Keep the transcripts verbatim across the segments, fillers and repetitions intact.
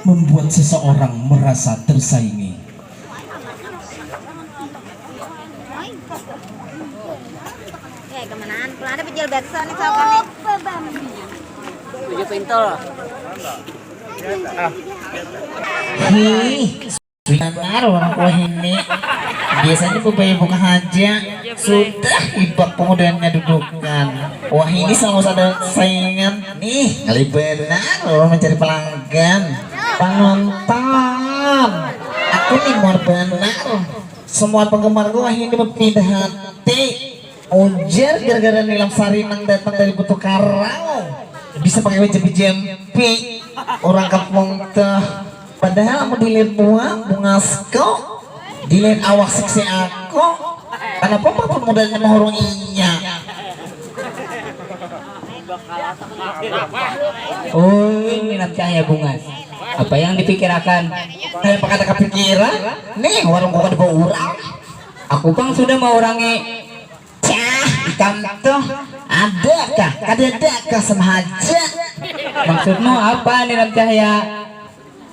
membuat seseorang merasa tersaingi. Eh, kemenangan. Kalau ada penjual bakso nih, soal kami. Tujuh pintul. Hih, sudah naruh orang kuah ini. Biasanya bebaya buka haja. Sudah ibak pemudaannya dudukan. Wah, ini selalu ada saingan. Nih, kali benar orang mencari pelanggan. Penonton. Aku nih muar benar. Semua penggemarku wah ini berpindah hati. Ujar gara-gara Nilam Sari nang datang dari Butuh Karau. Bisa pakai baju jampi. Orang kampung tuh. Padahal aku dilihat buah, bungas kok. Dilihat awak seksi aku. Kenapa bapak mudanya mahurung inya? Ui, minat cahaya bungas. Apa yang dipikirakan? Kayak pakata kapikiran. Nih, warung kok ada orang. Aku pang sudah mau urangi. Cah, ikam tuh ada kah? Kada ada kah sama aja. Maksudmu apa nih Ram Cahya?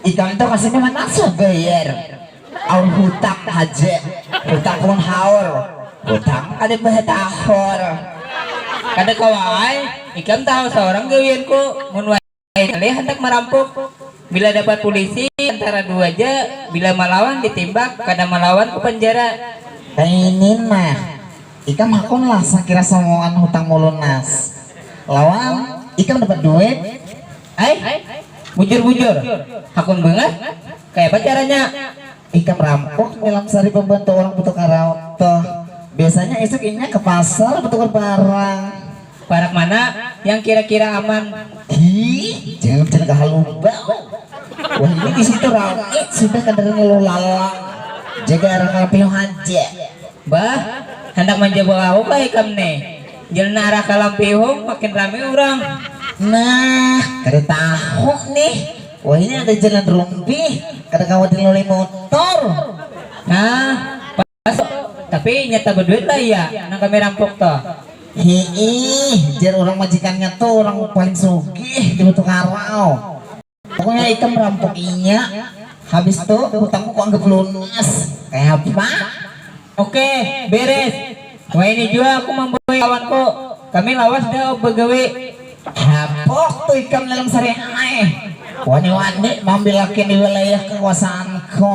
Ikam tuh kasihnya mana bayar? Aur hutang aja. Hutang pun haur. Hutang kada bah tahor. Kada kawa ai. Ikam tahu seorang gawianku mun wai kali handak marampuk. Bila dapat polisi antara dua ja, bila malawan ditimbak, kada malawan ku panjara. Kaini nah. Ikam hakun lah sakira samuan hutangmu lunas. Lawan ikam dapat duit. Ai, bujur-bujur, hakun bangat. Kaya apa caranya? Ikam rampok Nilam Sari pembantu orang putu karaut tuh. Biasanya isuk inya ke pasar bertukar barang. Parak mana yang kira-kira aman? Hi, jangan bicara kahaluba. Wah ini di situ rame sudah kada ngeluh lalang. Jaga arah kalampihung haja. Bah, handak manjabak aku kah ikam nih? Jalan arah kalampihung makin rame urang. Nah, kada tahu nih. Wah ini ada jalan rumpih, kada kawa diloloi motor. Nah, pas tapi nyata berduit lah iya nang kami rampok toh. Hiih, jar urang majikannya tuh urang paling sugih di Batu Karau. Pokoknya ikam rampok inya, habis tuh hutangku ku anggap lunas. Kaya apa? Oke, beres. Wah ini jua aku mambawai kawanku. Kami lawas dah bagawi. Hapok tu ikam dalam sariah ai. Wani-wani maambil laki di wilayah kakuasaanku.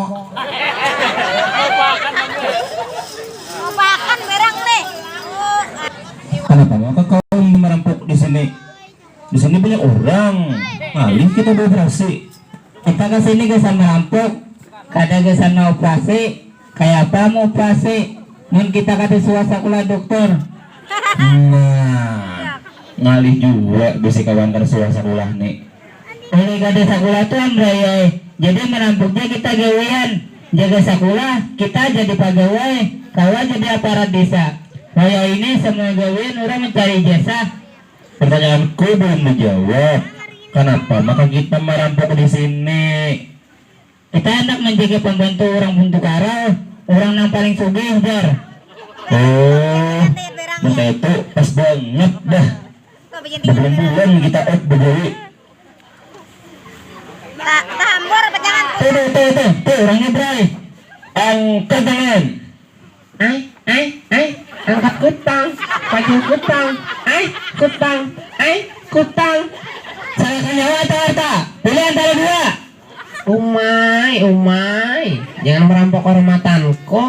Lupakan barang nih. Kanapa maka kau marampuk di sini? Di sini banyak urang. Ngalih kita beoperasi. Kita ka sini gasan marampuk, kada gasan maoperasi. Kayapa maoperasi mun kita kada suah sakulah doktor? Nah, ngalih jua bisi kawan kada suah sakulah ni. Oleh kada sakulah tu am Rai ai, jadi marampuk ja kita gawian. Jaga sakulah, kita jadi pagawai, kawa jadi aparat desa. Wayah ini samua gawian urang mancari ijasah. Pertanyaanku belum dijawab. Kanapa maka kita marampuk di sini? Kita handak manjaga pambantu urang buntu karau, urang nang paling sugih, jar. Oh, mun kaya itu pas bangat dah. Babulan-bulan kita off bagawi. Tahambur apa jangan? Tuh, tuh, tuh, tuh, tuh, urangnya, Bray. Angkat tangan. Ai, ai, ai, angkat kutang, pajul kutang, ai, kutang, ai, kutang. Salahkan nyawa atau harta? Pilih antara dua. Umai, umai, jangan merampok kehormatanku.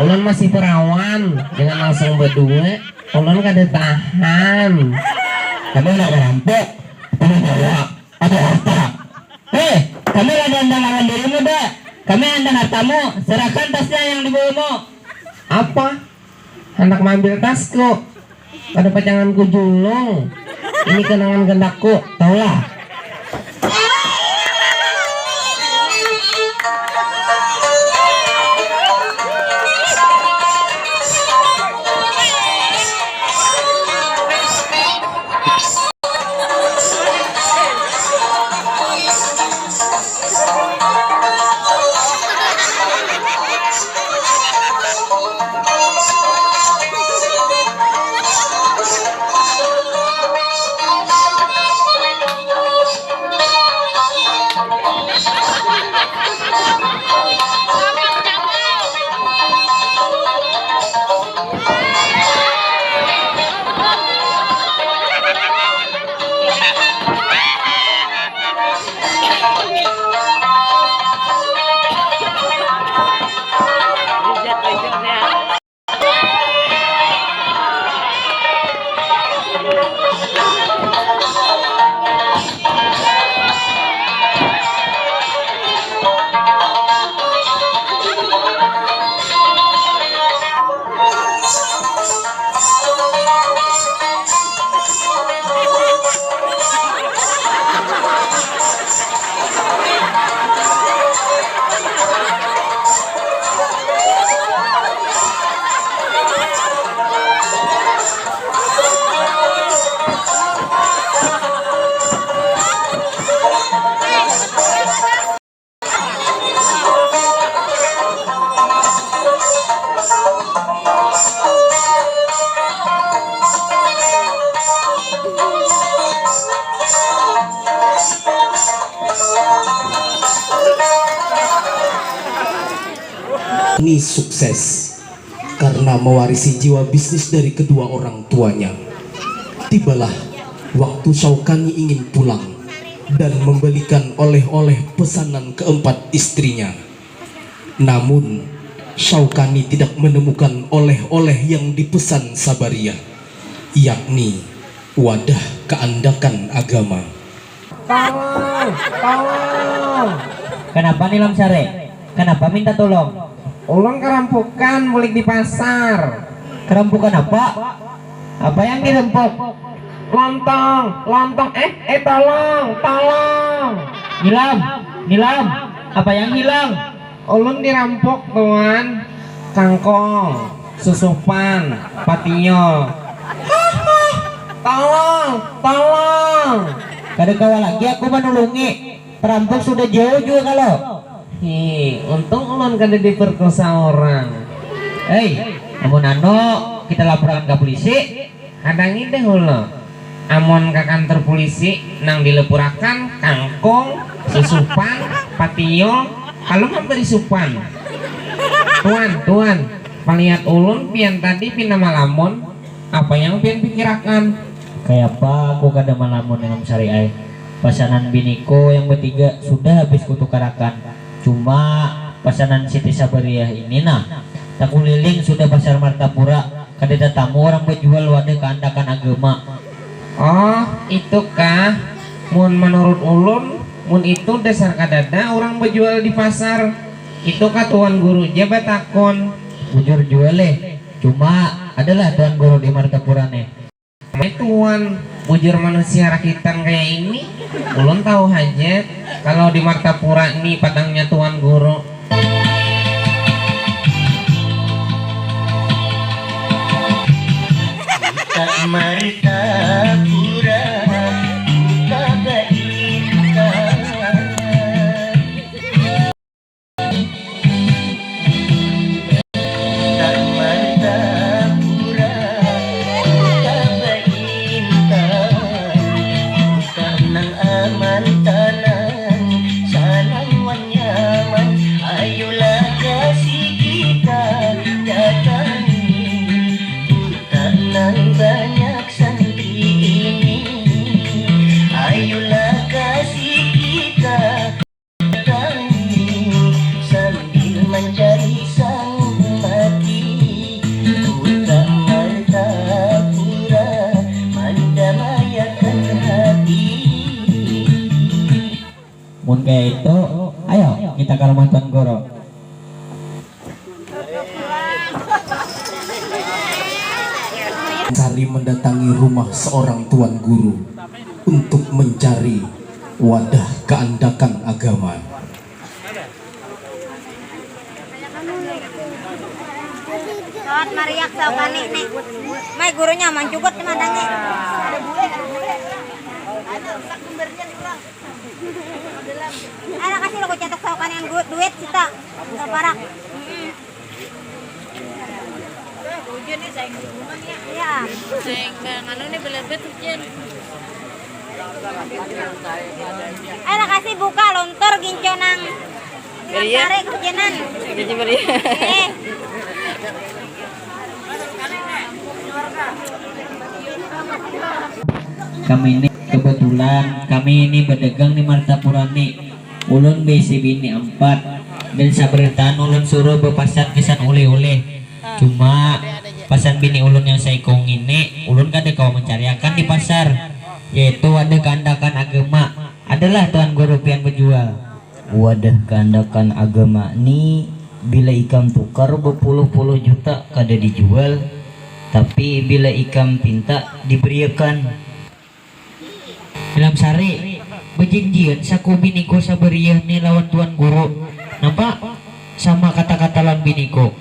Ulun masih perawan, jangan langsung berdua. Ulun kada tahan. Kamu nak merampok? Pilih nyawa atau harta? Hei, kami kada handak lawan dirimu, Da. Kami handak hartamu. Serahkan tasnya yang dibawamu. Apa? Handak maambil tasku? Kada pacanganku julung. Ini kenangan gandakku, taulah. Ini sukses karena mewarisi jiwa bisnis dari kedua orang tuanya. Tibalah waktu Syaukani ingin pulang dan membelikan oleh-oleh pesanan keempat istrinya. Namun, Syaukani tidak menemukan oleh-oleh yang dipesan Sabariah, yakni wadah keandakan agama. Tolong, tolong. Kenapa nih, Lam Sare? Kenapa minta tolong? Ulun kerampukan bulik di pasar. Kerampukan apa? Apa yang dirampok? Lontong, lontong, eh, eh, tolong, tolong. Nilam, Nilam, apa yang hilang? Ulun dirampok, Tuan. Kangkong, susupan, patio. Tolong, tolong. Kada kawa lagi aku manulungi. Perampok sudah jauh jua kalo. Hi, untung ulun kada diperkosa orang. Hei, amun anu, kita laporakan ka polisi. Hadangi dahulu. Amun ka kantor polisi, nang dilapurakan kangkung, susupan, patio, kalu mambari supan. Tuan, tuan, palihat ulun pian tadi pina malamun, apa yang pian pikirakan? Kayapa aku kada malamun, Lam Sari ai. Pasanan biniku yang batiga sudah habis kutukarakan. Cuma pasanan Siti Sabariah ini nah, takuliling sudah pasar Martapura, kada tatamu urang bajual wadah kaandakan agama. Oh, itu kah? Mun manurut ulun, mun itu dasar kadada urang bajual di pasar. Itu kah Tuan Guru ja batakun. Bujur jua leh, cuma adalah Tuan Guru di Martapura nih. Mai tuan, bujur manusia rakitan kaya ini, ulun tahu haja kalau di Martapura ni padangnya tuan guru. Tak Martapura, tak Baintan. Tak Martapura, tak Baintan, tak nang aman tanang, sanang wan nyaman, ayulah kasih kita datangi. Tak nang banyak santri ini, ayulah kasih kita datangi sambil mancari sanggup mati. Buta Martapura mandamaiakan hati. Mun kaya itu, ayo kita ka rumah Tuan Guru. Sari mendatangi rumah seorang tuan guru untuk mencari wadah keandakan agama. Sawat mariak saukani nih. Mai gurunya mancugut nih madangi. Anak kasih lo kucetak saukani duit sita. Saparak. Hujan nih, saing di rumah nih ya. Iya. Saing ka nganu nih, belerbet hujan. Ayo, lakasi buka lontor ginco nang. Iya. Sare hujanan. Jadi meriah. Eh. Kami ini kebetulan, kami ini berdagang di Martapura nih. Ulun baisi bini ampat, dan sabarataan ulun suruh bapasar gasan ulih-ulih. Cuma, pasan bini ulun yang saikung ngini, ulun kada kawa mancariakan di pasar, yaitu wadah kaandakan agama. Adalah Tuan Guru pian bajual. Wadah kaandakan agama ni, bila ikam tukar bapuluh-puluh juta kada dijual, tapi bila ikam pinta dibariakan. Ilam Sari, bajinjian saku biniku sabariah ni lawan Tuan Guru. Napa? Sama kata-kata lawan biniku.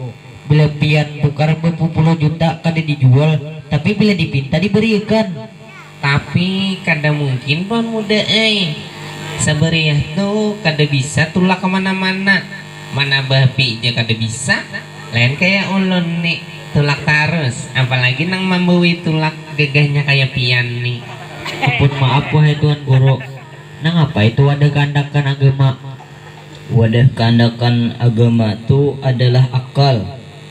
Bila pian tukar bapuluh-puluh juta kada dijual, tapi bila dipinta dibariakan. Tapi kada mungkin Tuan Muda ai. Sabariah tu kada bisa tulak kamana-mana. Manabah api ja kada bisa. Lain kaya ulun ni, tulak tarus. Apalagi nang mambawai tulak gagahnya kaya pian ni. Ampun maaf wahai Tuan Guru. Nangapa itu wadah kaandakan agama? Wadah kaandakan agama tu adalah akal.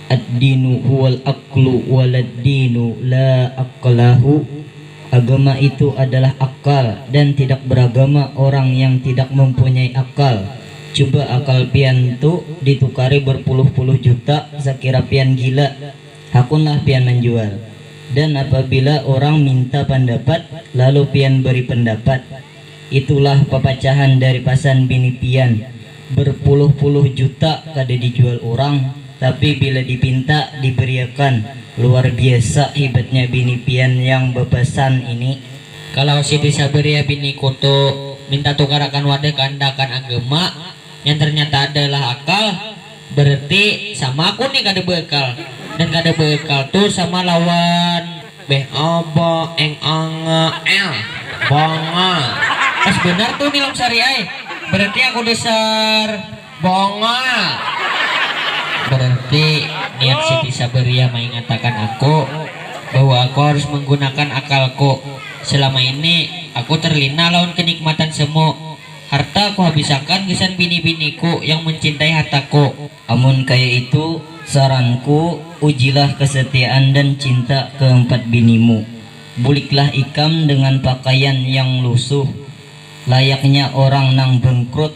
Ad-dinu huwal aklu walad dinu la aklahu. Agama itu adalah akal, dan tidak beragama orang yang tidak mempunyai akal. Cuba akal pian tu ditukari berpuluh-puluh juta, sakira pian gila, hakunlah pian manjual. Dan apabila orang minta pandapat, lalu pian beri pendapat, itulah papacahan dari pasan bini pian. Berpuluh-puluh juta kada dijual urang, tapi bila dipinta dibariakan. Luar biasa hibatnya bini pian yang bapasan ini. Kalau Siti Sabariah biniku tu minta tukarakan wadah kaandakan agama, yang ternyata adalah akal, berarti sama aku ni kada beakal. Dan kada beakal tu sama lawan beh obo eng ongo el bongol. Pas benar tu Nilam Sari ai. Berarti aku dasar bongol. Berarti niat Siti Sabariah maingatakan aku bahwa aku harus menggunakan akalku. Selama ini aku terlina lawan kenikmatan semu. Harta kuhabisakan gasan bini-biniku yang mencintai hartaku. Amun kaya itu, saranku, ujilah kesetiaan dan cinta keempat binimu. Buliklah ikam dengan pakaian yang lusuh, layaknya orang nang bangkrut.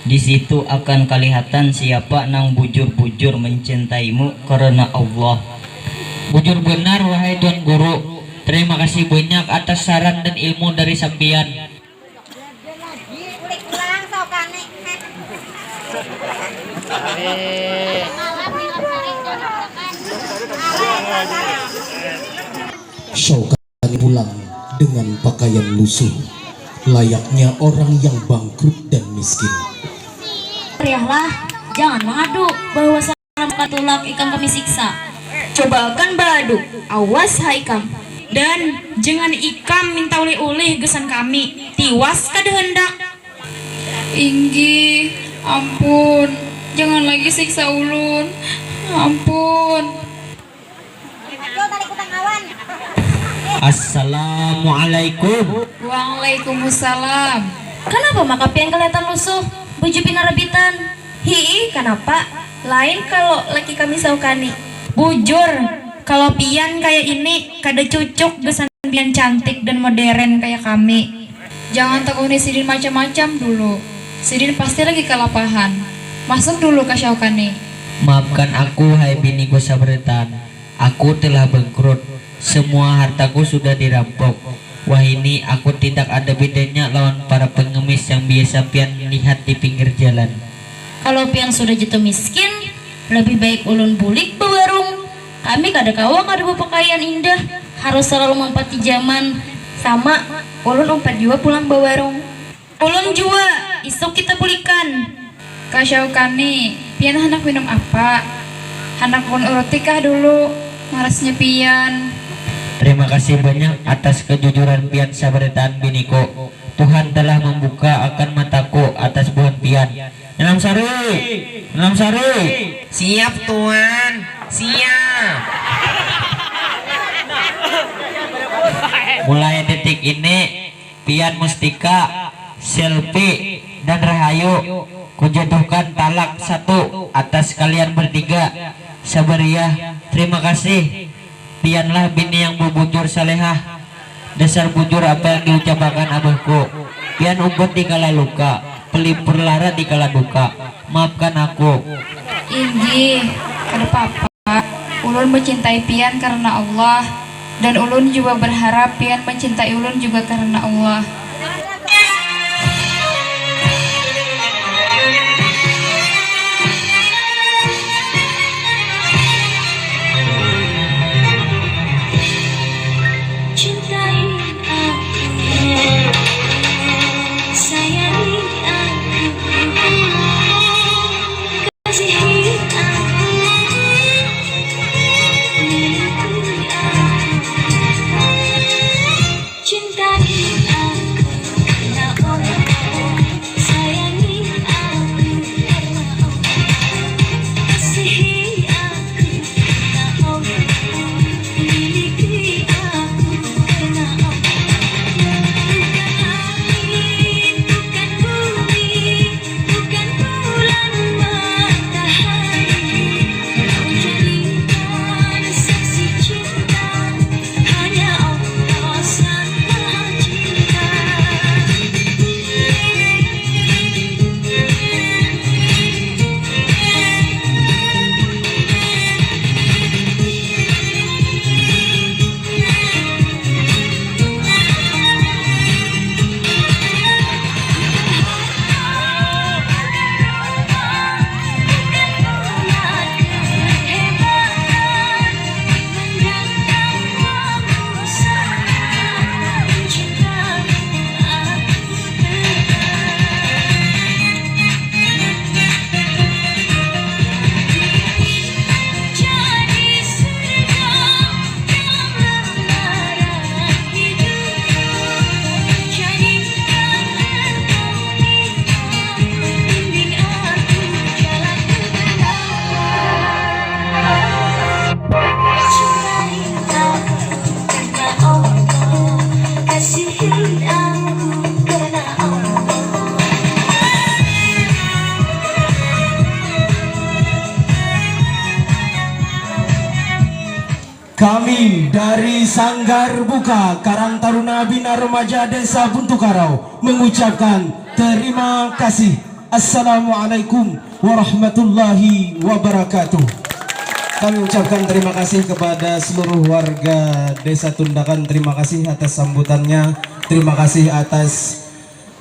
Di situ akan kalihatan siapa nang bujur-bujur mencintaimu karena Allah. Bujur benar, wahai Tuan Guru. Terima kasih banyak atas saran dan ilmu dari sampiyan. Syaukani pulang dengan pakaian lusuh, layaknya orang yang bangkrut dan miskin. Riahlah, jangan mangadu bahwa salam katulak ikam kami siksa. Cobaakan baadu, awas ha ikam. Dan jangan ikam minta ulih-ulih gasan kami, tiwas kada handak. Inggih, ampun, jangan lagi siksa ulun. Ampun. Assalamualaikum. Waalaikumsalam. Kanapa maka pian kalihatan lusuh? Baju pina rabitan. Hiih, kanapa? Lain kalo laki kami saukani. Bujur, kalo pian kaya ini kada cucuk gasan pian cantik dan moderen kaya kami. Jangan takuni sidin macam-macam dulu. Sidin pasti lagi kalapahan. Masuk dulu ka syaukani. Maafkan aku, hai biniku sabarataan. Aku telah bangkrut. Semua hartaku sudah dirampok. Wahini aku tidak ada bedanya lawan para pengemis yang biasa pian lihat di pinggir jalan. Kalau pian sudah jatuh miskin, lebih baik ulun bulik bawarung. Kami kada kawa kada bapakaian indah, harus salalu mampati jaman. Sama, ulun umpat jua pulang bawarung. Ulun jua, isuk kita bulikan. Ka Syaukani, pian handak minum apa? Handak ulun uruti kah dulu marasnya pian? Terima kasih banyak atas kejujuran pian sabarataan biniku. Tuhan telah membuka akan mataku atas buhan pian. Nyilam Sari! Nyilam Sari! Siap, Tuan. Siap. Mulai detik ini, pian Mustika, Selvi, dan Rahayu kujaduhkan talak satu atas kalian bertiga. Sabariah, terima kasih. Pianlah bini yang bubujur salehah. Dasar bujur apa yang diucapakan abahku. Pian umpat dikala luka. pelipur lara di kala duka. Maafkan aku. Inggih, kada papa. Ulun mencintai pian karena Allah, dan ulun jua berharap pian mencintai ulun juga karena Allah. Cintai aku, sayangi aku, kasihi aku, miliki aku, cintai aku karena Allah, sayangi aku karena Allah, kasihi aku karena Allah, miliki aku karena Allah. Bukan langit, bukan bumi, bukan bulan matahari, kau jadikan saksi cinta, hanya Allah Sang Maha Cinta. Kami dari Sanggar Buka Karang Taruna Bina Remaja Desa Buntukarau mengucapkan terima kasih. Assalamualaikum warahmatullahi wabarakatuh. Kami ucapkan terima kasih kepada seluruh warga Desa Tundakan. Terima kasih atas sambutannya. Terima kasih atas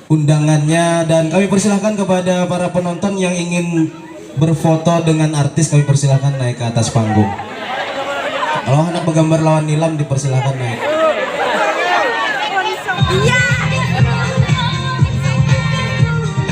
undangannya, dan kami persilahkan kepada para penonton yang ingin berfoto dengan artis, kami persilahkan naik ke atas panggung. Kalau anak bergambar lawan Nilam, dipersilahkan naik.